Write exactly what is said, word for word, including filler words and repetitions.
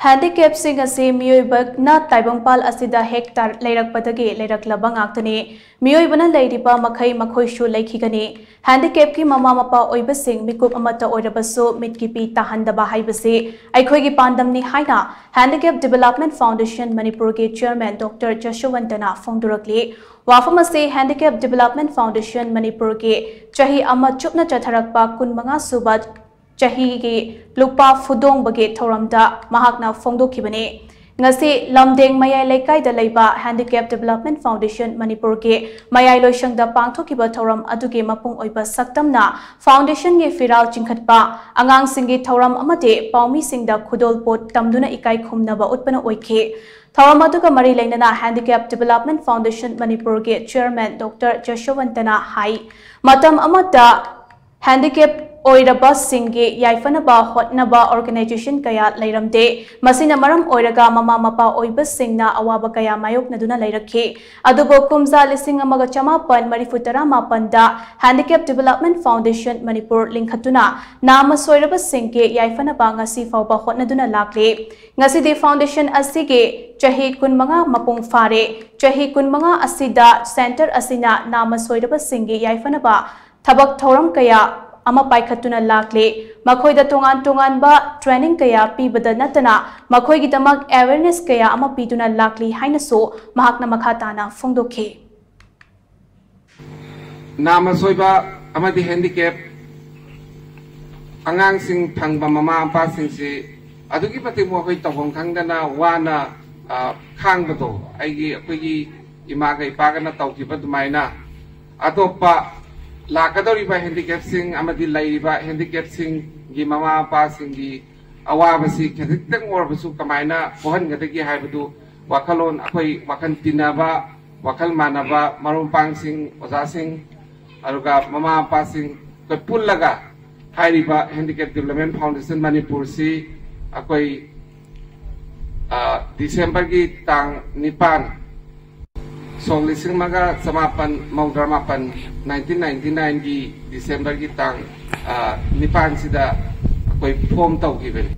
ꯍꯦꯟꯗꯤꯀꯦꯞꯁꯤꯡ ꯑꯁꯤ ꯃꯤꯑꯣꯏꯕꯅ ꯇꯥꯏꯕꯪꯄꯥꯜ ꯑꯁꯤꯗ ꯍꯦꯛ ꯇꯥ-, ꯂꯩꯔꯛꯄꯗꯒꯤ ꯂꯩꯔꯛꯂꯕ ꯉꯥꯛꯇꯅꯤ꯫ ꯃꯤꯑꯣꯏꯕꯅ ꯂꯩꯔꯤꯕ ꯃꯈꯩ ꯃꯈꯣꯏꯁꯨ ꯂꯩꯈꯤꯒꯅꯤ꯫ ꯍꯦꯟꯗꯤꯀꯦꯞꯀꯤ ꯃꯃꯥ ꯃꯄꯥ ꯑꯣꯏꯕꯁꯤꯡ ꯃꯤꯀꯨꯞ ꯑꯃꯠꯇ ꯑꯣꯏꯔꯕꯁꯨ ꯃꯤꯠꯀꯤ ꯄꯤ ꯇꯥꯍꯟꯗꯕ ꯍꯥꯏꯕꯁꯤ ꯑꯩꯈꯣꯏꯒꯤ ꯄꯥꯟꯗꯝꯅꯤ ꯍꯥꯏꯅ Handicap Development Foundation ꯃꯅꯤꯄꯨꯔꯒꯤ ꯆꯤꯌꯔꯃꯦꯟ ꯗꯣꯛꯇꯔ ꯖꯁꯋꯟꯇꯅ ꯐꯣꯡꯗꯣꯔꯛꯂꯤ꯫ ꯋꯥꯐꯝ ꯑꯁꯤ Handicap Development Foundation ꯃꯅꯤꯄꯨꯔꯒꯤ ꯆꯍꯤ ꯑꯃ ꯆꯨꯞꯅ ꯆꯠꯊꯔꯛꯄ ꯀꯨꯟꯃꯉꯥ ꯁꯨꯕ ꯆꯍꯤꯒꯤ ꯂꯨꯄꯥ ꯐꯨꯗꯣꯡꯕꯒꯤ ꯊꯧꯔꯝꯗ ꯃꯍꯥꯛꯅ ꯐꯣꯡꯗꯣꯛꯈꯤꯕꯅꯤ꯫ ꯉꯁꯤ ꯂꯝꯗꯦꯡ ꯃꯌꯥꯏ ꯂꯩꯀꯥꯏꯗ ꯂꯩꯕ Handicap Development Foundation ꯃꯅꯤꯄꯨꯔꯒꯤ ꯃꯌꯥꯏ ꯂꯣꯏꯁꯪꯗ ꯄꯥꯡꯊꯣꯛꯈꯤꯕ ꯊꯧꯔꯝ ꯑꯗꯨꯒꯤ ꯃꯄꯨꯡ ꯑꯣꯏꯕ ꯁꯛꯇꯝꯅ foundationꯒꯤ ꯐꯤꯔꯥꯜ ꯆꯤꯡꯈꯠꯄ, ꯑꯉꯥꯡꯁꯤꯡꯒꯤ ꯊꯧꯔꯝ ꯑꯃꯗꯤ ꯄꯥꯎꯃꯤꯁꯤꯡꯗ ꯈꯨꯗꯣꯜꯄꯣꯠ ꯇꯝꯗꯨꯅ ꯏꯀꯥꯏ ꯈꯨꯝꯅꯕ ꯎꯠꯄꯅ ꯑꯣꯏꯈꯤ꯫ ꯊꯧꯔꯝ ꯑꯗꯨꯒ ꯃꯔꯤ ꯂꯩꯅꯅ Handicap Development Foundation ꯃꯅꯤꯄꯨꯔꯒꯤ ꯆꯤꯌꯔꯃꯦꯟ ꯗꯣꯛꯇꯔ ꯖꯁꯋꯟꯇꯅ ꯍꯥꯏ, ꯃꯇꯝ ꯑꯃꯗ ꯍꯦꯟꯗꯤꯀꯦꯞ ꯑꯣꯏꯔꯕꯁꯤꯡꯒꯤ ꯌꯥꯏꯐꯅꯕ ꯍꯣꯠꯅꯕ organization ꯀꯌꯥ ꯂꯩꯔꯝꯗꯦ꯫ ꯃꯁꯤꯅ ꯃꯔꯝ ꯑꯣꯏꯔꯒ ꯃꯃꯥ ꯃꯄꯥ ꯑꯣꯏꯕꯁꯤꯡꯅ ꯑꯋꯥꯕ ꯀꯌꯥ ꯃꯥꯌꯣꯛꯅꯗꯨꯅ ꯂꯩꯔꯛꯈꯤ꯫ ꯑꯗꯨꯕꯨ ꯀꯨꯝꯖꯥ ꯂꯤꯁꯤꯡ ꯑꯃꯒ ꯆꯃꯥꯄꯟ ꯃꯔꯤꯐꯨ ꯇꯔꯥ ꯃꯥꯄꯟꯗ Handicap Development Foundation ꯃꯅꯤꯄꯨꯔ ꯂꯤꯡꯈꯠꯇꯨꯅ ꯅꯥꯃ ꯁꯣꯏꯔꯕꯁꯤꯡꯒꯤ ꯌꯥꯏꯐꯅꯕ ꯉꯁꯤ ꯐꯥꯎꯕ ꯍꯣꯠꯅꯗꯨꯅ ꯂꯥꯛꯂꯤ꯫ ꯉꯁꯤꯗꯤ foundation ꯑꯁꯤꯒꯤ ꯆꯍꯤ ꯀꯨꯟꯃꯉꯥ ꯃꯄꯨꯡ ꯐꯥꯔꯦ꯫ ꯆꯍꯤ ꯀꯨꯟꯃꯉꯥ ꯑꯁꯤꯗ center ꯑꯁꯤꯅ ꯅꯥꯃ ꯁꯣꯏꯔꯕꯁꯤꯡꯒꯤ ꯌꯥꯏꯐꯅꯕ ꯊꯕꯛ ꯊꯧꯔꯝ ꯀꯌꯥ ꯑꯃ ꯄꯥꯏꯈꯠꯇꯨꯅ ꯂꯥꯛꯂꯤ꯫ ꯃꯈꯣꯏꯗ ꯇꯣꯉꯥꯟ ꯇꯣꯉꯥꯟꯕ training ꯀꯌꯥ ꯄꯤꯕꯗ ꯅꯠꯇꯅ ꯃꯈꯣꯏꯒꯤꯗꯃꯛ awareness ꯀꯌꯥ ꯑꯃ ꯄꯤꯗꯨꯅ ꯂꯥꯛꯂꯤ ꯍꯥꯏꯅꯁꯨ ꯃꯍꯥꯛꯅ ꯃꯈꯥ ꯇꯥꯅ ꯐꯣꯡꯗꯣꯛꯈꯤ꯫ ꯅꯥꯃ ꯁꯣꯏꯕ ꯑꯃꯗꯤ handicap ꯑꯉꯥꯡꯁꯤꯡ ꯐꯪꯕ ꯃꯃꯥ ꯃꯄꯥꯁꯤꯡꯁꯤ ꯑꯗꯨꯛꯀꯤ ꯃꯇꯤꯛ ꯃꯈꯣꯏ ꯇꯧꯐꯝ ꯈꯪꯗꯅ ꯋꯥꯅ, ꯑ, ꯈꯥꯡꯕꯗꯣ, ꯑꯩꯒꯤ, ꯑꯩꯈꯣꯏꯒꯤ ꯏꯃꯥꯒ ꯏꯄꯥꯒꯅ ꯇꯧꯈꯤꯕ ꯑꯗꯨꯃꯥꯏꯅ ꯑꯇꯣꯞꯄ ꯂꯥꯛꯀꯗꯧꯔꯤꯕ handicapꯁꯤꯡ ꯑꯃꯗꯤ ꯂꯩꯔꯤꯕ handicapꯁꯤꯡꯒꯤ ꯃꯃꯥ ꯃꯄꯥꯁꯤꯡꯒꯤ ꯑꯋꯥꯕꯁꯤ ꯈꯖꯤꯛꯇꯪ ꯑꯣꯏꯔꯕꯁꯨ ꯀꯃꯥꯏꯅ ꯀꯣꯛꯍꯟꯒꯗꯒꯦ ꯍꯥꯏꯕꯗꯨ ꯋꯥꯈꯜꯂꯣꯟ, ꯑꯩꯈꯣꯏ ꯋꯥꯈꯜ ꯇꯤꯟꯅꯕ, ꯋꯥꯈꯜ ꯃꯥꯟꯅꯕ ꯃꯔꯨꯞ ꯃꯄꯥꯡꯁꯤꯡ, ꯑꯣꯖꯥꯁꯤꯡ, ꯑꯗꯨꯒ ꯃꯃꯥ ꯃꯄꯥꯁꯤꯡ ꯑꯩꯈꯣꯏ ꯄꯨꯜꯂꯒ ꯍꯥꯏꯔꯤꯕ Handicap Development Foundation ꯃꯅꯤꯄꯨꯔꯁꯤ ꯑꯩꯈꯣꯏ, ꯑ, ꯗꯤꯁꯦꯝꯕꯔꯒꯤ ꯇꯥꯡ ꯅꯤꯄꯥꯟ, ꯁꯣꯛ ꯂꯤꯁꯤꯡ ꯑꯃꯒ ꯆꯃꯥꯄꯟ ꯃꯧꯗ꯭ꯔꯥ ꯃꯥꯄꯟ, nineteen ninety nineꯒꯤ ꯗꯤꯁꯦꯝꯕꯔꯒꯤ ꯇꯥꯡ, ꯑ, ꯅꯤꯄꯥꯟꯁꯤꯗ ꯑꯩꯈꯣꯏ form ꯇꯧꯈꯤꯕꯅꯤ꯫